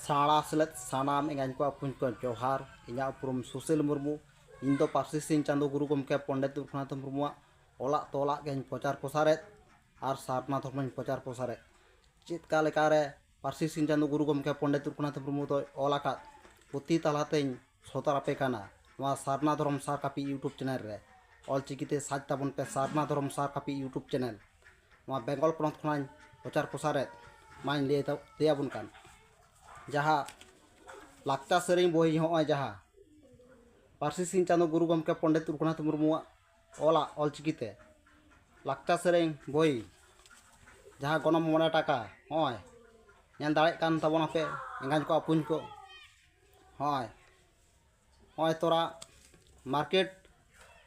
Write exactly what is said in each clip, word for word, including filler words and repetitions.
ᱥᱟᱬᱟ ᱥᱮᱞᱮᱫ ᱥᱟᱱᱟᱢ ᱮᱸᱜᱟᱧ ᱠᱚ ᱟᱯᱩᱧ ᱠᱚ ᱡᱚᱦᱟᱨ᱾ ᱤᱧᱟᱹᱜ ᱩᱯᱨᱩᱢ ᱥᱩᱥᱤᱞ ᱢᱩᱨᱢᱩ᱾ ᱤᱧ ᱫᱚ ᱯᱟᱹᱨᱥᱤ ᱥᱤᱧ ᱪᱟᱸᱫᱳ ᱜᱩᱨᱩ ᱜᱚᱢᱠᱮ ᱯᱚᱱᱰᱤᱛ ᱨᱚᱜᱷᱩᱱᱟᱛᱷ ᱢᱩᱨᱢᱩᱣᱟᱜ ᱚᱞᱟᱜ ᱛᱚᱞᱟᱜ ᱜᱮᱧ ᱯᱨᱚᱪᱟᱨ ᱯᱨᱚᱥᱟᱨᱮᱫ ᱟᱨ ᱥᱟᱨᱱᱟ ᱫᱷᱚᱨᱢᱚᱧ ᱯᱨᱚᱪᱟᱨ ᱯᱨᱚᱥᱟᱨᱮᱫ᱾ ᱪᱮᱫ ᱠᱟ ᱞᱮᱠᱟᱨᱮ ᱯᱟᱹᱨᱥᱤ ᱥᱤᱧ ᱪᱟᱸᱫᱳ ᱜᱩᱨᱩ ᱜᱚᱢᱠᱮ ᱯᱚᱱᱰᱤᱛ ᱨᱚᱜᱷᱩᱱᱟᱛᱷ ᱢᱩᱨᱢᱩ ᱫᱚᱭ ᱚᱞ ᱟᱠᱟᱫ ᱯᱩᱛᱷᱤ ᱛᱟᱞᱟᱛᱮᱧ ᱥᱚᱫᱚᱨ ᱟᱯᱮ ᱠᱟᱱᱟ᱾ ᱱᱚᱣᱟ ᱥᱟᱨᱱᱟ ᱫᱷᱚᱨᱚᱢ ᱥᱟᱨ ᱠᱟᱹᱯᱤ YouTube ᱪᱮᱱᱮᱞ ᱨᱮ ᱚᱞᱪᱤᱠᱤᱛᱮ ᱥᱟᱡᱽ ᱛᱟᱵᱚᱱ ᱯᱮ, ᱥᱟᱨᱱᱟ ᱫᱷᱚᱨᱚᱢ ᱥᱟᱨ ᱠᱟᱹᱯᱤ YouTube ᱪᱮᱱᱮᱞ᱾ ᱱᱚᱣᱟ ᱵᱮᱝᱜᱚᱞ ᱯᱚᱱᱚᱛ ᱠᱷᱚᱱᱟᱜ ᱤᱧ ᱯᱨᱚᱪᱟᱨ ᱯᱨᱚᱥᱟᱨᱮᱫ ᱢᱟᱧ ᱞᱟᱹᱭ ᱛᱟ- ᱞᱟᱹᱭ ᱟᱵᱚᱱ ᱠᱟᱱ᱾ ᱡᱟᱦᱟᱸ ᱞᱟᱠᱪᱟᱨ ᱥᱮᱨᱮᱧ ᱵᱳᱭ, ᱦᱚᱸᱜᱼᱚᱭ ᱡᱟᱦᱟᱸ ᱯᱟᱹᱨᱥᱤ ᱥᱤᱧ ᱪᱟᱸᱫᱳ ᱜᱩᱨᱩ ᱜᱚᱢᱠᱮ ᱯᱚᱱᱰᱤᱛ ᱨᱚᱜᱷᱩᱱᱟᱛᱷ ᱢᱩᱨᱢᱩᱣᱟᱜ ᱚᱞᱟᱜ ᱚᱞᱪᱤᱠᱤᱛᱮ ᱞᱟᱠᱪᱟᱨ ᱥᱮᱨᱮᱧ ᱵᱳᱭ, ᱡᱟᱦᱟᱸ ᱜᱚᱱᱚᱝ ᱢᱚᱬᱮ ᱴᱟᱠᱟ, ᱦᱚᱸᱜᱼᱚᱭ ᱧᱮᱞ ᱫᱟᱲᱮᱭᱟᱜ ᱠᱟᱱ ᱛᱟᱵᱚᱱᱟᱯᱮ ᱮᱸᱜᱟᱧ ᱠᱚ ᱟᱯᱩᱧ ᱠᱚ᱾ ᱦᱚᱸᱜᱼᱚᱭ, ᱦᱚᱸᱜᱼᱚᱭ ᱛᱚᱨᱟ ᱢᱟᱨᱠᱮᱴ,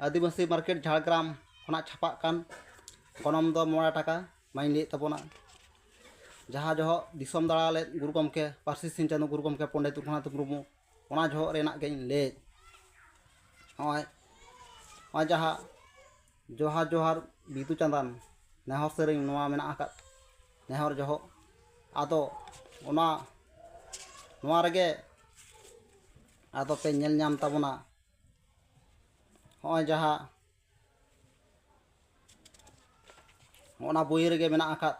ᱟᱹᱫᱤᱵᱟᱹᱥᱤ ᱢᱟᱨᱠᱮᱴ ᱡᱷᱟᱲᱜᱨᱟᱢ ᱠᱷᱚᱱᱟᱜ ᱪᱷᱟᱯᱟᱜ ᱠᱟᱱ᱾ ᱜᱚᱱᱚᱝ ᱫᱚ ᱢᱚᱬᱮ ᱴᱟᱠᱟ ᱢᱟᱧ ᱞᱟᱹᱭᱮᱫ ᱛᱟᱵᱚᱱᱟ᱾ ᱡᱟᱦᱟᱸ ᱡᱚᱦᱚᱜ ᱫᱤᱥᱚᱢ ᱫᱟᱬᱟ ᱞᱮᱫ ᱜᱩᱨᱩ ᱜᱚᱢᱠᱮ ᱯᱟᱹᱨᱥᱤ ᱥᱤᱧ ᱪᱟᱸᱫᱳ ᱜᱩᱨᱩ ᱜᱚᱢᱠᱮ ᱯᱚᱱᱰᱤᱛ ᱨᱚᱜᱷᱩᱱᱟᱛᱷ ᱢᱩᱨᱢᱩ, ᱚᱱᱟ ᱡᱚᱦᱚᱜ ᱨᱮᱱᱟᱜ ᱜᱮᱧ ᱞᱟᱹᱭᱮᱫ᱾ ᱱᱚᱜᱼᱚᱭ, ᱱᱚᱜᱼᱚᱭ ᱡᱟᱦᱟᱸ ᱡᱚᱦᱟᱨ ᱡᱚᱦᱟᱨ ᱵᱤᱫᱩ ᱪᱟᱸᱫᱟᱱ ᱱᱮᱦᱚᱨ ᱥᱮᱨᱮᱧ ᱱᱚᱣᱟ ᱢᱮᱱᱟᱜ ᱟᱠᱟᱫ, ᱱᱮᱦᱚᱨ ᱡᱚᱦᱚᱜ᱾ ᱟᱫᱚ ᱚᱱᱟ, ᱱᱚᱣᱟ ᱨᱮᱜᱮ ᱟᱫᱚ ᱯᱮ ᱧᱮᱞ ᱧᱟᱢ ᱛᱟᱵᱚᱱᱟ᱾ ᱦᱚᱸᱜᱼᱚᱭ ᱡᱟᱦᱟᱸ ᱚᱱᱟ ᱵᱳᱭ ᱨᱮᱜᱮ ᱢᱮᱱᱟᱜ ᱟᱠᱟᱫ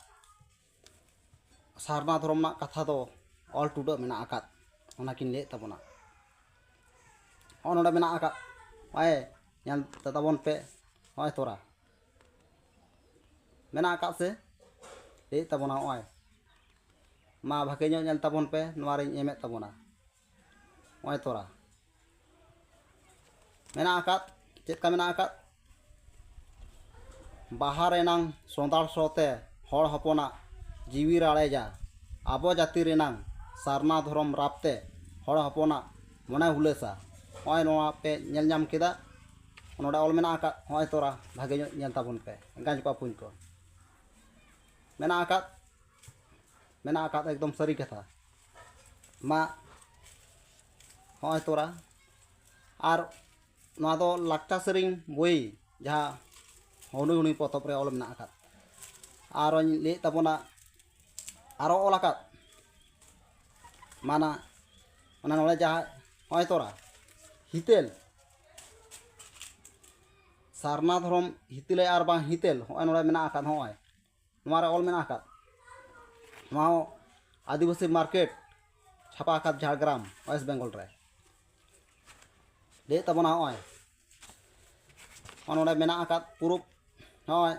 ᱥᱟᱨᱱᱟ ᱫᱷᱚᱨᱚᱢ ᱨᱮᱱᱟᱜ ᱠᱟᱛᱷᱟ ᱫᱚ ᱚᱞ ᱴᱩᱰᱟᱹᱜ ᱢᱮᱱᱟᱜ ᱟᱠᱟᱫ, ᱚᱱᱟ ᱠᱤᱱ ᱞᱟᱹᱭᱮᱫ ᱛᱟᱵᱚᱱᱟ᱾ ᱦᱚᱸᱜᱼᱚ ᱱᱚᱰᱮ ᱢᱮᱱᱟᱜ ᱟᱠᱟᱫ, ᱦᱚᱸᱜᱼᱚᱭ ᱧᱮᱞ ᱛᱟᱵᱚᱱ ᱯᱮ, ᱦᱚᱸᱜᱼᱚᱭ ᱛᱚᱨᱟ ᱢᱮᱱᱟᱜ ᱟᱠᱟᱫ ᱥᱮ ᱞᱟᱹᱭᱮᱫ ᱛᱟᱵᱚᱱᱟ᱾ ᱦᱚᱸᱜᱼᱚᱭ ᱢᱟ ᱵᱷᱟᱜᱮ ᱧᱚᱜ ᱧᱮᱞ ᱛᱟᱵᱚᱱ ᱯᱮ, ᱱᱚᱣᱟ ᱨᱤᱧ ᱮᱢᱮᱫ ᱛᱟᱵᱚᱱᱟ᱾ ᱱᱚᱜᱼᱚᱭ ᱛᱚᱨᱟ ᱢᱮᱱᱟᱜ ᱟᱠᱟᱫ, ᱪᱮᱫ ᱞᱮᱠᱟ ᱢᱮᱱᱟᱜ ᱟᱠᱟᱫ? ᱵᱟᱦᱟ ᱨᱮᱱᱟᱝ ᱥᱚᱸᱫᱷᱟᱲ ᱥᱚ ᱛᱮ ᱦᱚᱲ ᱦᱚᱯᱚᱱᱟᱜ ᱡᱤᱣᱤ ᱨᱟᱲᱮᱡᱟ, ᱟᱵᱚ ᱡᱟᱹᱛᱤ ᱨᱮᱱᱟᱝ ᱥᱟᱨᱱᱟ ᱫᱷᱚᱨᱚᱢ ᱨᱟᱯ ᱛᱮ ᱦᱚᱲ ᱦᱚᱯᱚᱱᱟᱜ ᱢᱚᱱᱮ ᱦᱩᱞᱟᱹᱥᱟ᱾ ᱱᱚᱜᱼᱚᱭ ᱱᱚᱣᱟ ᱯᱮ ᱧᱮᱞ ᱧᱟᱢ ᱠᱮᱫᱟ, ᱱᱚᱰᱮ ᱚᱞ ᱢᱮᱱᱟᱜ ᱟᱠᱟᱫ᱾ ᱱᱚᱜᱼᱚᱭ ᱛᱚᱨᱟ ᱵᱷᱟᱜᱮ ᱧᱚᱜ ᱧᱮᱞ ᱛᱟᱵᱚᱱ ᱯᱮ, ᱮᱸᱜᱟᱧ ᱠᱚ ᱟᱹᱯᱩᱧ ᱠᱚ᱾ ᱢᱮᱱᱟᱜ ᱟᱠᱟᱫ, ᱢᱮᱱᱟᱜ ᱟᱠᱟᱫ, ᱮᱠᱫᱚᱢ ᱥᱟᱹᱨᱤ ᱠᱟᱛᱷᱟ᱾ ᱢᱟ, ᱦᱚᱸᱜᱼᱚᱭ ᱛᱚᱨᱟ᱾ ᱟᱨ ᱱᱚᱣᱟ ᱫᱚ ᱞᱟᱠᱪᱟᱨ ᱥᱮᱨᱮᱧ ᱵᱳᱭ, ᱡᱟᱦᱟᱸ ᱦᱩᱰᱩᱧ ᱦᱩᱰᱩᱧ ᱯᱚᱛᱚᱵ ᱨᱮ ᱚᱞ ᱢᱮᱱᱟᱜ ᱟᱠᱟᱫ᱾ ᱟᱨᱚᱧ ᱞᱟᱹᱭᱮᱫ ᱛᱟᱵᱚᱱᱟ, ᱟᱨᱚ ᱚᱞ ᱟᱠᱟᱫ, ᱢᱟᱱᱟ, ᱚᱱᱟ ᱱᱚᱰᱮ ᱡᱟᱦᱟᱸ ᱦᱚᱸᱜᱼᱚᱭ ᱛᱚᱨᱟ ᱦᱤᱛᱟᱹᱞ, ᱥᱟᱨᱱᱟ ᱫᱷᱚᱨᱚᱢ ᱦᱤᱛᱟᱹᱞᱟᱹᱭ ᱟᱨ ᱵᱟᱝ ᱦᱤᱛᱟᱹᱞ, ᱦᱚᱸᱜᱼᱚᱭ ᱱᱚᱰᱮ ᱢᱮᱱᱟᱜ ᱟᱠᱟᱫ, ᱦᱚᱸᱜᱼᱚᱭ ᱱᱚᱣᱟ ᱨᱮ ᱚᱞ ᱢᱮᱱᱟᱜ ᱟᱠᱟᱫ, ᱱᱚᱣᱟ ᱦᱚᱸ ᱟᱹᱫᱤᱵᱟᱹᱥᱤ ᱢᱟᱨᱠᱮᱴ ᱪᱷᱟᱯᱟ ᱟᱠᱟᱫ ᱡᱷᱟᱲᱜᱨᱟᱢ, ᱳᱭᱮᱥᱴ ᱵᱮᱝᱜᱚᱞ ᱨᱮ᱾ ᱞᱟᱹᱭᱮᱫ ᱛᱟᱵᱚᱱᱟ ᱦᱚᱸᱜᱼᱚᱭ, ᱦᱚᱸᱜᱼᱚᱭ ᱱᱚᱰᱮ ᱢᱮᱱᱟᱜ ᱟᱠᱟᱫ ᱯᱩᱨᱩᱵ, ᱦᱚᱸᱜᱼᱚᱭ,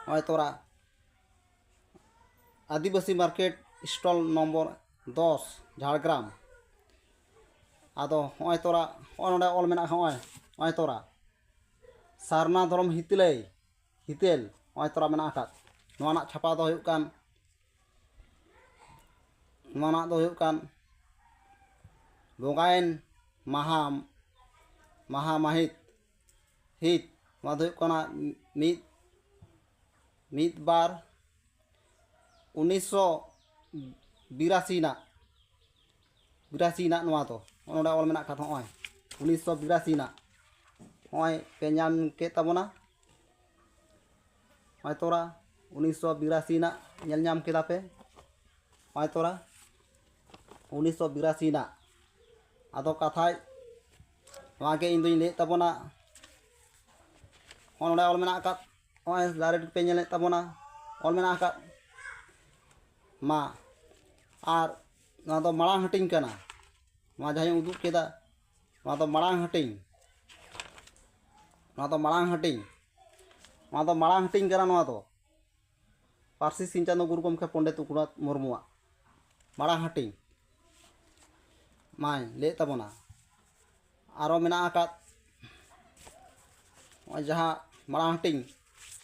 ᱦᱚᱸᱜᱼᱚᱭ ᱛᱚᱨᱟ ᱟᱹᱫᱤᱵᱟᱹᱥᱤ ᱢᱟᱨᱠᱮᱴ ᱥᱴᱚᱞ ᱱᱚᱢᱵᱚᱨ ᱫᱚᱥ, ᱡᱷᱟᱲᱜᱨᱟᱢ᱾ ᱟᱫᱚ ᱦᱚᱸᱜᱼᱚᱭ ᱛᱚᱨᱟ, ᱦᱚᱸᱜᱼᱚᱭ ᱱᱚᱰᱮ ᱚᱞ ᱢᱮᱱᱟᱜᱼᱟ, ᱦᱚᱸᱜᱼᱚᱭ, ᱦᱚᱸᱜᱼᱚᱭ ᱛᱚᱨᱟ ᱥᱟᱨᱱᱟ ᱫᱷᱚᱨᱚᱢ ᱦᱤᱛᱟᱹᱞᱟᱹᱭ, ᱦᱤᱛᱟᱹᱞ, ᱦᱚᱸᱜᱼᱚᱭ ᱛᱚᱨᱟ ᱢᱮᱱᱟᱜ ᱟᱠᱟᱫ᱾ ᱱᱚᱣᱟ ᱨᱮᱱᱟᱜ ᱪᱷᱟᱯᱟ ᱫᱚ ᱦᱩᱭᱩᱜ ᱠᱟᱱ, ᱱᱚᱣᱟ ᱨᱮᱱᱟᱜ ᱫᱚ ᱦᱩᱭᱩᱜ ᱠᱟᱱ ᱵᱚᱸᱜᱟᱭᱮᱱ ᱢᱟᱦᱟ, ᱢᱟᱦᱟ ᱢᱟᱹᱦᱤᱛ, ᱦᱤᱛ, ᱱᱚᱣᱟ ᱫᱚ ᱦᱩᱭᱩᱜ ᱠᱟᱱᱟ ᱢᱤᱫ, ᱢᱤᱫ ᱵᱟᱨ ᱩᱱᱤᱥᱥᱚ ᱵᱤᱨᱟᱥᱤ ᱨᱮᱱᱟᱜ, ᱵᱤᱨᱟᱥᱤ ᱨᱮᱱᱟᱜ ᱱᱚᱣᱟ ᱫᱚ, ᱱᱚᱜᱼᱚ ᱱᱚᱰᱮ ᱚᱞ ᱢᱮᱱᱟᱜ ᱟᱠᱟᱫ, ᱱᱚᱜᱼᱚᱭ ᱩᱱᱤᱥᱥᱚ ᱵᱤᱨᱟᱥᱤ ᱨᱮᱱᱟᱜ, ᱱᱚᱜᱼᱚᱭ ᱯᱮ ᱧᱟᱢ ᱠᱮᱫ ᱛᱟᱵᱚᱱᱟ᱾ ᱱᱚᱜᱼᱚᱭ ᱛᱚᱨᱟ ᱩᱱᱤᱥᱥᱚ ᱵᱤᱨᱟᱥᱤ ᱨᱮᱱᱟᱜ ᱧᱮᱞ ᱧᱟᱢ ᱠᱮᱫᱟ ᱯᱮ, ᱱᱚᱜᱼᱚᱭ ᱛᱚᱨᱟ ᱩᱱᱤᱥᱥᱚ ᱵᱤᱨᱟᱥᱤ ᱨᱮᱱᱟᱜ᱾ ᱟᱫᱚ ᱠᱟᱛᱷᱟᱭ ᱱᱚᱣᱟ ᱜᱮ ᱤᱧ ᱫᱩᱧ ᱞᱟᱹᱭᱮᱫ ᱛᱟᱵᱚᱱᱟ, ᱱᱚᱜᱼᱚᱭ ᱱᱚᱰᱮ ᱚᱞ ᱢᱮᱱᱟᱜ ᱟᱠᱟᱫ, ᱱᱚᱜᱼᱚᱭ ᱰᱟᱭᱨᱮᱠᱴ ᱯᱮ ᱧᱮᱞᱮᱫ ᱛᱟᱵᱚᱱᱟ, ᱚᱞ ᱢᱮᱱᱟᱜ ᱟᱠᱟᱫ ᱢᱟ᱾ ᱟᱨ ᱱᱚᱣᱟ ᱫᱚ ᱢᱟᱲᱟᱝ ᱦᱟᱹᱴᱤᱧ ᱠᱟᱱᱟ, ᱱᱚᱣᱟ ᱡᱟᱦᱟᱸᱧ ᱩᱫᱩᱜ ᱠᱮᱫᱟ, ᱱᱚᱣᱟ ᱫᱚ ᱢᱟᱲᱟᱝ ᱦᱟᱹᱴᱤᱧ, ᱱᱚᱣᱟ ᱫᱚ ᱢᱟᱲᱟᱝ ᱦᱟᱹᱴᱤᱧ, ᱱᱚᱣᱟ ᱫᱚ ᱢᱟᱲᱟᱝ ᱦᱟᱹᱴᱤᱧ ᱠᱟᱱᱟ᱾ ᱱᱚᱣᱟ ᱫᱚ ᱯᱟᱹᱨᱥᱤ ᱥᱤᱧ ᱪᱟᱸᱫᱳ ᱜᱩᱨᱩ ᱜᱚᱢᱠᱮ ᱯᱚᱱᱰᱤᱛ ᱨᱚᱜᱷᱩᱱᱟᱛᱷ ᱢᱩᱨᱢᱩᱣᱟᱜ ᱢᱟᱲᱟᱝ ᱦᱟᱹᱴᱤᱧ ᱢᱟᱧ ᱞᱟᱹᱭᱮᱫ ᱛᱟᱵᱚᱱᱟ᱾ ᱟᱨᱚ ᱢᱮᱱᱟᱜ ᱟᱠᱟᱫ ᱱᱚᱜᱼᱚᱭ ᱡᱟᱦᱟᱸ ᱢᱟᱲᱟᱝ ᱦᱟᱹᱴᱤᱧ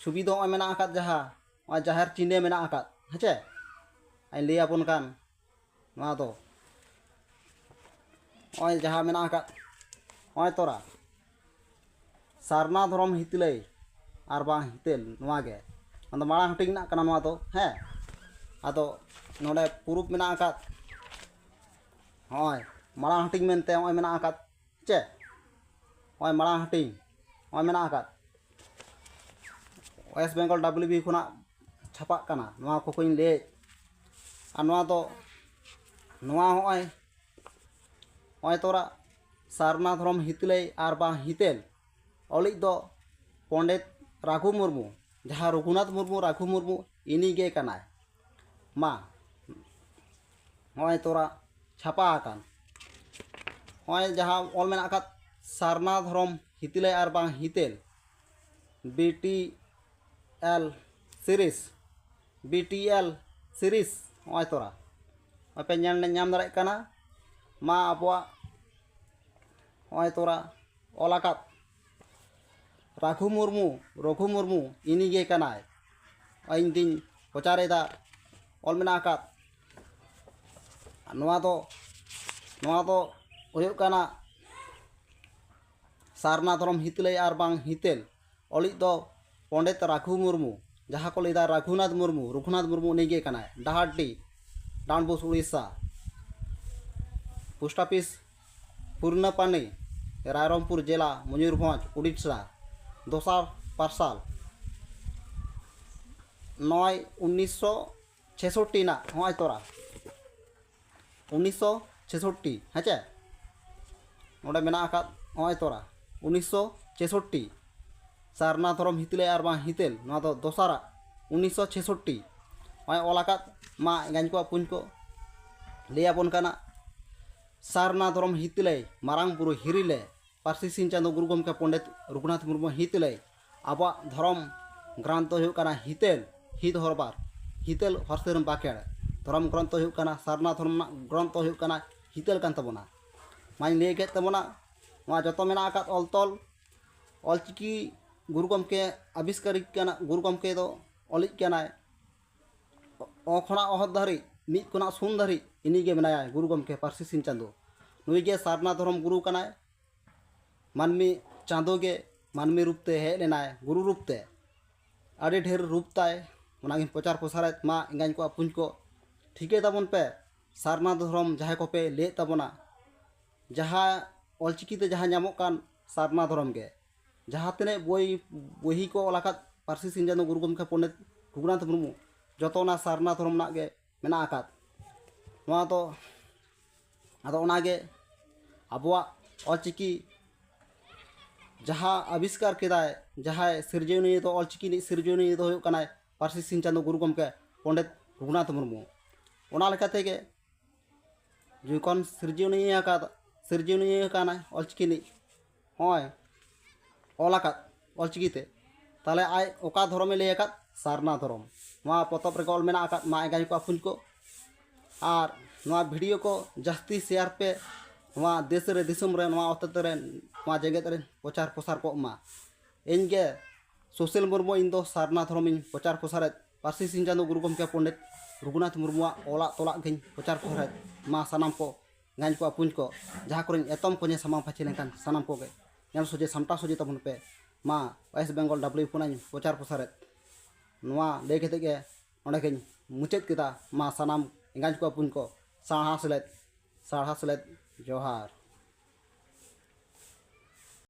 ᱪᱷᱚᱵᱤ ᱫᱚ ᱱᱚᱜᱼᱚᱭ ᱢᱮᱱᱟᱜ ᱟᱠᱟᱫ, ᱡᱟᱦᱟᱸ ᱱᱚᱜᱼᱚᱭ ᱡᱟᱦᱮᱨ ᱪᱤᱱᱦᱟᱹ ᱢᱮᱱᱟᱜ ᱟᱠᱟᱫ, ᱦᱮᱸ ᱪᱮ? ᱟᱨᱤᱧ ᱞᱟᱹᱭ ᱟᱵᱚᱱ ᱠᱟᱱ ᱱᱚᱣᱟ ᱫᱚ ᱱᱚᱜᱼᱚᱭ ᱡᱟᱦᱟᱸ ᱢᱮᱱᱟᱜ ᱟᱠᱟᱫ, ᱱᱚᱜᱼᱚᱭ ᱛᱚᱨᱟ ᱥᱟᱨᱱᱟ ᱫᱷᱚᱨᱚᱢ ᱦᱤᱛᱟᱹᱞᱟᱹᱭ ᱟᱨ ᱵᱟᱝ ᱦᱤᱛᱟᱹᱞ, ᱱᱚᱣᱟ ᱜᱮ᱾ ᱟᱫᱚ ᱢᱟᱲᱟᱝ ᱦᱟᱹᱴᱤᱧ ᱨᱮᱱᱟᱜ ᱠᱟᱱᱟ ᱱᱚᱣᱟ ᱫᱚ, ᱦᱮᱸ᱾ ᱟᱫᱚ ᱱᱚᱰᱮ ᱯᱩᱨᱩᱵ ᱢᱮᱱᱟᱜ ᱟᱠᱟᱫ, ᱱᱚᱜᱼᱚᱭ ᱢᱟᱲᱟᱝ ᱦᱟᱹᱴᱤᱧ ᱢᱮᱱᱛᱮ ᱱᱚᱜᱼᱚᱭ ᱢᱮᱱᱟᱜ ᱟᱠᱟᱫ, ᱪᱮ? ᱱᱚᱜᱼᱚᱭ ᱢᱟᱲᱟᱝ ᱦᱟᱹᱴᱤᱧ, ᱱᱚᱜᱼᱚᱭ ᱢᱮᱱᱟᱜ ᱟᱠᱟᱫ, ᱳᱭᱮᱥᱴ ᱵᱮᱝᱜᱚᱞ ᱰᱟᱵᱽᱞᱤᱭᱩ ᱵᱤ ᱠᱷᱚᱱᱟᱜ ᱪᱷᱟᱯᱟᱜ ᱠᱟᱱᱟ, ᱱᱚᱣᱟ ᱠᱚ ᱠᱚᱧ ᱞᱟᱹᱭᱮᱫ᱾ ᱟᱨ ᱱᱚᱣᱟ ᱫᱚ ᱱᱚᱣᱟ ᱦᱚᱸᱜᱼᱚᱭ ᱦᱚᱸᱜᱼᱚᱭ ᱛᱚᱨᱟ ᱥᱟᱨᱱᱟ ᱫᱷᱚᱨᱚᱢ ᱦᱤᱛᱞᱟᱹᱭ ᱟᱨ ᱵᱟᱝ ᱦᱤᱛᱮᱞ ᱚᱞᱤᱡ ᱫᱚ ᱯᱚᱸᱰᱮᱛ ᱨᱟᱹᱜᱷᱩ ᱢᱩᱨᱢᱩ, ᱡᱟᱦᱟᱸ ᱨᱚᱜᱷᱩᱱᱟᱛᱷ ᱢᱩᱨᱢᱩ, ᱨᱟᱹᱜᱷᱩ ᱢᱩᱨᱢᱩ, ᱤᱱᱤ ᱜᱮ ᱠᱟᱱᱟᱭ᱾ ᱢᱟ ᱦᱚᱸᱜᱼᱚᱭ ᱛᱚᱨᱟ ᱪᱷᱟᱯᱟ ᱟᱠᱟᱱ, ᱦᱚᱸᱜᱼᱚᱭ ᱡᱟᱦᱟᱸ ᱚᱞ ᱢᱮᱱᱟᱜ ᱟᱠᱟᱫ ᱥᱟᱨᱱᱟ ᱫᱷᱚᱨᱚᱢ ᱦᱤᱛᱞᱟᱹᱭ ᱟᱨ ᱵᱟᱝ ᱦᱤᱛᱮᱞ, B T L series, B T L series, ᱦᱚᱸᱜᱼᱚᱭ ᱛᱚᱨᱟ ᱟᱯᱮ ᱧᱮᱞ ᱧᱟᱢ ᱫᱟᱲᱮᱭᱟᱜ ᱠᱟᱱᱟ᱾ ᱢᱟ ᱟᱵᱚᱣᱟᱜ ᱦᱚᱸᱜᱼᱚᱭ ᱛᱚᱨᱟ ᱚᱞ ᱟᱠᱟᱫ ᱨᱟᱹᱜᱷᱩ ᱢᱩᱨᱢᱩ, ᱨᱚᱜᱷᱩ ᱢᱩᱨᱢᱩ, ᱤᱱᱤ ᱜᱮ ᱠᱟᱱᱟᱭ᱾ ᱤᱧ ᱜᱤᱧ ᱯᱨᱚᱪᱟᱨᱮᱫᱟ, ᱚᱞ ᱢᱮᱱᱟᱜ ᱟᱠᱟᱫ᱾ ᱱᱚᱣᱟ ᱫᱚ, ᱱᱚᱣᱟ ᱫᱚ ᱦᱩᱭᱩᱜ ᱠᱟᱱᱟ ᱥᱟᱨᱱᱟ ᱫᱷᱚᱨᱚᱢ ᱦᱤᱛᱞᱟᱹᱭ ᱟᱨ ᱵᱟᱝ ᱦᱤᱛᱮᱞ ᱚᱞᱤᱡ ᱫᱚ ᱯᱚᱸᱰᱮᱛ ᱨᱟᱹᱜᱷᱩ ᱢᱩᱨᱢᱩ, ᱡᱟᱦᱟᱸ ᱠᱚ ᱞᱟᱹᱭᱫᱟ ᱨᱟᱹᱜᱷᱩᱱᱟᱛᱷ ᱢᱩᱨᱢᱩ, ᱨᱚᱜᱷᱩᱱᱟᱛᱷ ᱢᱩᱨᱢᱩ, ᱩᱱᱤ ᱜᱮ ᱠᱟᱱᱟᱭ᱾ ᱰᱟᱦᱟᱨᱰᱤ, ᱰᱟᱱᱰᱵᱳᱥ, ᱩᱲᱤᱥᱥᱟ᱾ ᱯᱳᱥᱴ ᱚᱯᱷᱤᱥ ᱯᱩᱨᱱᱟᱯᱟᱱᱤ, ᱨᱟᱭᱨᱚᱝᱯᱩᱨ ᱡᱮᱞᱟ, ᱢᱚᱭᱩᱨᱵᱷᱚᱸᱡᱽ, ᱩᱲᱤᱥᱥᱟ᱾ ᱫᱚᱥᱟᱨ ᱯᱟᱨᱥᱟᱞ ᱱᱚᱭ ᱩᱱᱤᱥᱥᱚ ᱪᱷᱮᱥᱚᱴᱴᱤ ᱨᱮᱱᱟᱜ, ᱦᱚᱸᱜᱼᱚᱭ ᱛᱚᱨᱟ ᱩᱱᱤᱥᱥᱚ ᱪᱷᱮᱥᱚᱴᱴᱤ, ᱦᱮᱸ ᱪᱮ? ᱱᱚᱰᱮ ᱢᱮᱱᱟᱜ ᱟᱠᱟᱫ, ᱦᱚᱸᱜᱼᱚᱭ ᱛᱚᱨᱟ ᱩᱱᱤᱥᱥᱚ ᱪᱷᱮᱥᱚᱴᱴᱤ, ᱥᱟᱨᱱᱟ ᱫᱷᱚᱨᱚᱢ ᱦᱤᱛᱞᱟᱹᱭ ᱟᱨ ᱵᱟᱝ ᱦᱤᱛᱮᱞ, ᱱᱚᱣᱟ ᱫᱚ ᱫᱚᱥᱟᱨᱟᱜ, ᱩᱱᱤᱥᱥᱚ ᱪᱷᱮᱥᱚᱴᱴᱤ᱾ ᱱᱚᱜᱼᱚᱭ ᱚᱞ ᱟᱠᱟᱫ, ᱢᱟ ᱮᱸᱜᱟᱧ ᱠᱚᱣᱟᱜ ᱯᱩᱧ ᱠᱚ ᱞᱟᱹᱭ ᱟᱵᱚᱱ ᱠᱟᱱᱟ᱾ ᱥᱟᱨᱱᱟ ᱫᱷᱚᱨᱚᱢ ᱦᱤᱛᱞᱟᱹᱭ, ᱢᱟᱨᱟᱝ ᱵᱩᱨᱩ ᱦᱤᱨᱤᱞᱮ, ᱯᱟᱹᱨᱥᱤ ᱥᱤᱧ ᱪᱟᱸᱫᱳ ᱜᱩᱨᱩ ᱜᱚᱢᱠᱮ ᱯᱚᱸᱰᱮᱛ ᱨᱚᱜᱷᱩᱱᱟᱛᱷ ᱢᱩᱨᱢᱩ ᱦᱤᱛᱞᱟᱹᱭ᱾ ᱟᱵᱚᱣᱟᱜ ᱫᱷᱚᱨᱚᱢ ᱜᱨᱚᱱᱛᱷ ᱫᱚ ᱦᱩᱭᱩᱜ ᱠᱟᱱᱟ ᱦᱤᱛᱟᱹᱞ, ᱦᱤᱛ ᱦᱚᱨᱵᱟᱨ, ᱦᱤᱛᱟᱹᱞ ᱦᱚᱨᱥᱮᱨᱮᱢ ᱵᱟᱸᱠᱷᱮᱲ᱾ ᱫᱷᱚᱨᱚᱢ ᱜᱨᱚᱱᱛᱷ ᱫᱚ ᱦᱩᱭᱩᱜ ᱠᱟᱱᱟ, ᱥᱟᱨᱱᱟ ᱫᱷᱚᱨᱚᱢ ᱨᱮᱱᱟᱜ ᱜᱨᱚᱱᱛᱷ ᱫᱚ ᱦᱩᱭᱩᱜ ᱠᱟᱱᱟ ᱦᱤᱛᱟᱹᱞ ᱠᱟᱱ ᱛᱟᱵᱚᱱᱟ᱾ ᱢᱟᱧ ᱞᱟᱹᱭ ᱠᱮᱫ ᱛᱟᱵᱚᱱᱟ, ᱱᱚᱣᱟ ᱡᱚᱛᱚ ᱢᱮᱱᱟᱜ ᱟᱠᱟᱫ ᱚᱞ ᱛᱚᱞ᱾ ᱚᱞᱪᱤᱠᱤ ᱜᱩᱨᱩ ᱜᱚᱢᱠᱮ ᱟᱵᱤᱥᱠᱟᱨᱤᱡ ᱠᱟᱱᱟ, ᱜᱩᱨᱩ ᱜᱚᱢᱠᱮ ᱫᱚ ᱚᱞᱤᱡ ᱠᱟᱱᱟᱭ᱾ ᱚ ᱠᱷᱚᱱᱟᱜ ᱚᱦᱚᱫ ᱫᱷᱟᱹᱨᱤᱡ, ᱢᱤᱫ ᱠᱷᱚᱱᱟᱜ ᱥᱩᱱ ᱫᱷᱟᱹᱨᱤᱡ ᱤᱱᱤ ᱜᱮ ᱢᱮᱱᱟᱭᱟ ᱜᱩᱨᱩ ᱜᱚᱢᱠᱮ ᱯᱟᱹᱨᱥᱤ ᱥᱤᱧ ᱪᱟᱸᱫᱳ᱾ ᱱᱩᱭ ᱜᱮ ᱥᱟᱨᱱᱟ ᱫᱷᱚᱨᱚᱢ ᱜᱩᱨᱩ ᱠᱟᱱᱟᱭ᱾ ᱢᱟᱹᱱᱢᱤ ᱪᱟᱸᱫᱳ ᱜᱮ ᱢᱟᱹᱱᱢᱤ ᱨᱩᱯ ᱛᱮ ᱦᱮᱡ ᱞᱮᱱᱟᱭ, ᱜᱩᱨᱩ ᱨᱩᱯ ᱛᱮ᱾ ᱟᱹᱰᱤ ᱰᱷᱮᱨ ᱨᱩᱯ ᱛᱟᱭ, ᱚᱱᱟᱜᱤᱧ ᱯᱨᱚᱪᱟᱨ ᱯᱨᱚᱥᱟᱨᱮᱫ᱾ ᱢᱟ ᱮᱸᱜᱟᱧ ᱠᱚ ᱟᱹᱯᱩᱧ ᱠᱚ, ᱴᱷᱤᱠᱟᱹᱭ ᱛᱟᱵᱚᱱ ᱯᱮ ᱥᱟᱨᱱᱟ ᱫᱷᱚᱨᱚᱢ ᱡᱟᱦᱟᱸᱭ ᱠᱚᱯᱮ ᱞᱟᱹᱭᱮᱫ ᱛᱟᱵᱚᱱᱟ, ᱡᱟᱦᱟᱸ ᱚᱞᱪᱤᱠᱤ ᱛᱮ ᱡᱟᱦᱟᱸ ᱧᱟᱢᱚᱜ ᱠᱟᱱ ᱥᱟᱨᱱᱟ ᱫᱷᱚᱨᱚᱢ ᱜᱮ᱾ ᱡᱟᱦᱟᱸ ᱛᱤᱱᱟᱹᱜ ᱵᱳᱭ, ᱵᱳᱭᱦᱤ ᱠᱚ ᱚᱞ ᱟᱠᱟᱫ ᱯᱟᱹᱨᱥᱤ ᱥᱤᱧ ᱪᱟᱸᱫᱳ ᱜᱩᱨᱩ ᱜᱚᱢᱠᱮ ᱯᱚᱸᱰᱮᱛ ᱨᱚᱜᱷᱩᱱᱟᱛᱷ ᱢᱩᱨᱢᱩ, ᱡᱚᱛᱚ ᱚᱱᱟ ᱥᱟᱨᱱᱟ ᱫᱷᱚᱨᱚᱢ ᱨᱮᱱᱟᱜ ᱜᱮ ᱢᱮᱱᱟᱜ ᱟᱠᱟᱫ᱾ ᱱᱚᱣᱟ ᱫᱚ ᱟᱫᱚ ᱚᱱᱟᱜᱮ ᱟᱵᱚᱣᱟᱜ ᱚᱞᱪᱤᱠᱤ ᱡᱟᱦᱟᱸ ᱟᱵᱤᱥᱠᱟᱨ ᱠᱮᱫᱟᱭ, ᱡᱟᱦᱟᱸᱭ ᱥᱤᱨᱡᱚᱱᱤᱭᱟᱹ ᱫᱚ, ᱚᱞᱪᱤᱠᱤ ᱨᱤᱱᱤᱡ ᱥᱤᱨᱡᱚᱱᱤᱭᱟᱹ ᱫᱚ ᱦᱩᱭᱩᱜ ᱠᱟᱱᱟᱭ ᱯᱟᱹᱨᱥᱤ ᱥᱤᱧ ᱪᱟᱸᱫᱳ ᱜᱩᱨᱩ ᱜᱚᱢᱠᱮ ᱯᱚᱱᱰᱤᱛ ᱨᱚᱜᱷᱩᱱᱟᱛᱷ ᱢᱩᱨᱢᱩ᱾ ᱚᱱᱟ ᱞᱮᱠᱟ ᱛᱮᱜᱮ ᱡᱚᱠᱷᱚᱱ ᱥᱤᱨᱡᱚᱱᱤᱭᱟᱹ ᱟᱠᱟᱫ, ᱥᱤᱨᱡᱚᱱᱤᱭᱟᱹ ᱟᱠᱟᱱᱟᱭ ᱚᱞᱪᱤᱠᱤ ᱨᱤᱱᱤᱡ, ᱦᱚᱸᱜᱼᱚᱭ ᱚᱞ ᱟᱠᱟᱫ ᱚᱞᱪᱤᱠᱤ ᱛᱮ, ᱛᱟᱦᱚᱞᱮ ᱟᱡ ᱚᱠᱟ ᱫᱷᱚᱨᱚᱢᱮ ᱞᱟᱹᱭ ᱟᱠᱟᱫ? ᱥᱟᱨᱱᱟ ᱫᱷᱚᱨᱚᱢ᱾ ᱱᱚᱣᱟ ᱯᱚᱛᱚᱵ ᱨᱮᱜᱮ ᱚᱞ ᱢᱮᱱᱟᱜ ᱟᱠᱟᱫ, ᱢᱟ ᱮᱸᱜᱟᱧ ᱠᱚ ᱟᱹᱯᱩᱧ ᱠᱚ᱾ ᱟᱨ ᱱᱚᱣᱟ ᱵᱷᱤᱰᱤᱭᱳ ᱠᱚ ᱡᱟᱹᱥᱛᱤ ᱥᱮᱭᱟᱨ ᱯᱮ, ᱱᱚᱣᱟ ᱫᱮᱥ ᱨᱮ, ᱫᱤᱥᱚᱢ ᱨᱮ, ᱱᱚᱣᱟ ᱚᱛᱮᱛ ᱨᱮ, ᱱᱚᱣᱟ ᱡᱮᱜᱮᱛ ᱨᱮ ᱯᱨᱚᱪᱟᱨ ᱯᱨᱚᱥᱟᱨ ᱠᱚᱜ ᱢᱟ᱾ ᱤᱧ ᱜᱮ ᱥᱩᱥᱤᱞ ᱢᱩᱨᱢᱩ, ᱤᱧ ᱫᱚ ᱥᱟᱨᱱᱟ ᱫᱷᱚᱨᱚᱢᱤᱧ ᱯᱨᱚᱪᱟᱨ ᱯᱨᱚᱥᱟᱨᱮᱫ, ᱯᱟᱹᱨᱥᱤ ᱥᱤᱧ ᱪᱟᱸᱫᱳ ᱜᱩᱨᱩ ᱜᱚᱢᱠᱮ ᱯᱚᱱᱰᱤᱛ ᱨᱚᱜᱷᱩᱱᱟᱛᱷ ᱢᱩᱨᱢᱩᱣᱟᱜ ᱚᱞᱟᱜ ᱛᱚᱞᱟᱜ ᱜᱮᱧ ᱯᱨᱚᱪᱟᱨ ᱯᱨᱚᱥᱟᱨᱮᱫ᱾ ᱢᱟ ᱥᱟᱱᱟᱢ ᱠᱚ, ᱮᱸᱜᱟᱧ ᱠᱚ ᱟᱹᱯᱩᱧ ᱠᱚ, ᱡᱟᱦᱟᱸ ᱠᱚᱨᱮᱧ ᱮᱛᱚᱢ ᱠᱚᱧᱮ ᱥᱟᱢᱟᱝ ᱯᱟᱹᱪᱷᱤ ᱞᱮᱱᱠᱷᱟᱱ ᱥᱟᱱᱟᱢ ᱠᱚᱜᱮ ᱧᱮᱞ ᱥᱚᱡᱷᱮ ᱥᱟᱢᱴᱟᱣ ᱥᱚᱡᱷᱮ ᱛᱟᱵᱚᱱ ᱯᱮ᱾ ᱢᱟ ᱳᱭᱮᱥᱴ ᱵᱮᱝᱜᱚᱞ ᱰᱟᱵᱽᱞᱤᱭᱩ ᱯᱷᱳᱱᱟᱧ ᱯᱨᱚᱪᱟᱨ ᱯᱨᱚᱥᱟᱨᱮᱫ᱾ ᱱᱚᱣᱟ ᱞᱟᱹᱭ ᱠᱟᱛᱮ ᱜᱮ ᱱᱚᱸᱰᱮ ᱜᱮᱧ ᱢᱩᱪᱟᱹᱫ ᱠᱮᱫᱟ᱾ ᱢᱟ ᱥᱟᱱᱟᱢ ᱮᱸᱜᱟᱧ ᱠᱚ ᱟᱹᱯᱩᱧ ᱠᱚ ᱥᱟᱨᱦᱟᱣ ᱥᱮᱞᱮᱫ, ᱥᱟᱨᱦᱟᱣ ᱥᱮᱞᱮᱫ ᱡᱚᱦᱟᱨ᱾